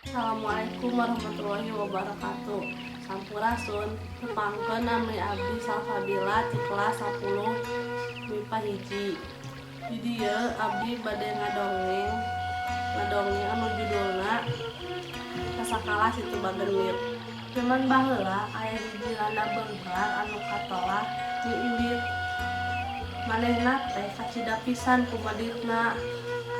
Assalamualaikum warahmatullahi wabarakatuh. Sampurasun, tepangkeun, nami abdi Salsabila ti kelas 10 MIPA 1. Di dieu abdi bade ngadongeng, ngadongeng anu judulna Kasakala Situ Bagendit. Jaman baheula aya hiji randa beunghar anu katelah Nyi Indit. Manehna teh kacida pisan ku maditna.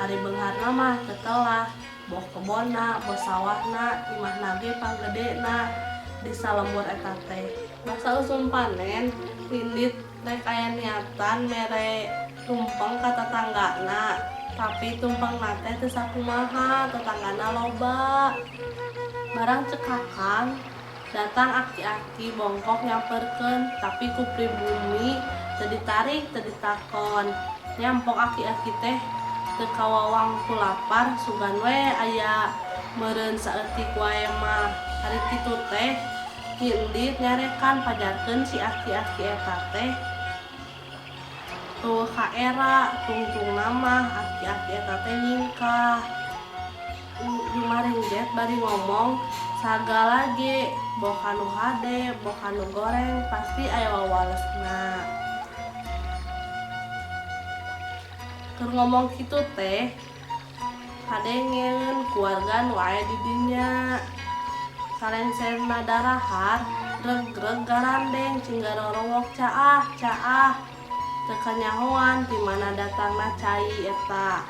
Ari beungharna mah teu telah, boh kebonna, boh sawahna, imahna ge panggedena di salembur eta teh. Basa usum panen, Nyi Indit rek aya niatan mere tumpeng ka tatanggana, tapi tumpengna teh teu sakumaha, tetanggana loba. Barang cekakan, datang aki-aki bongkok nyamperkeun, tapi ku pribumi teu ditarik, teu ditakon. Nyampok aki-aki teh teu kawawang ku lapar, sugan we aya meureun saeutik wae mah. Ari kitu teh Nyi Indit nyarekan pajarkeun si aki-aki eta teh euweuh kaera, tungtungna mah aki-aki eta teh nyingkah. Jumaringjet bari ngomong, sagala ge boh kanu hade boh kanu goreng pasti aya wawalesna. Keur ngomong kitu teh kadengeun ku warga nu aya di dinya. Salengserna darahar, reg-reg garandeng cinggarorowok, caah caah, teu kanyahoan ti mana datangna cai eta.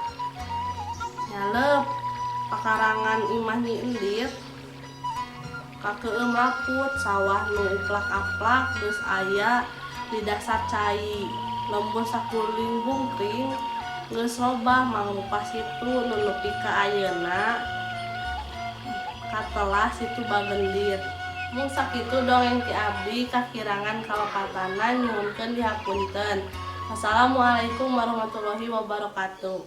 Nyaleup pakarangan imah Nyi Indit kakeueum laput sawah nu uplak-aplak geus aya di dasar cai. Lembur sakuliling bungkring geus robah mangrupa situ nu nepi ka ayeuna katelah Situ Bagendit. Mung sakitu dongeng ti abdi, kakirangan kalepatanna nyuhunkeun dihapunten. Wassalamualaikum warahmatullahi wabarakatuh.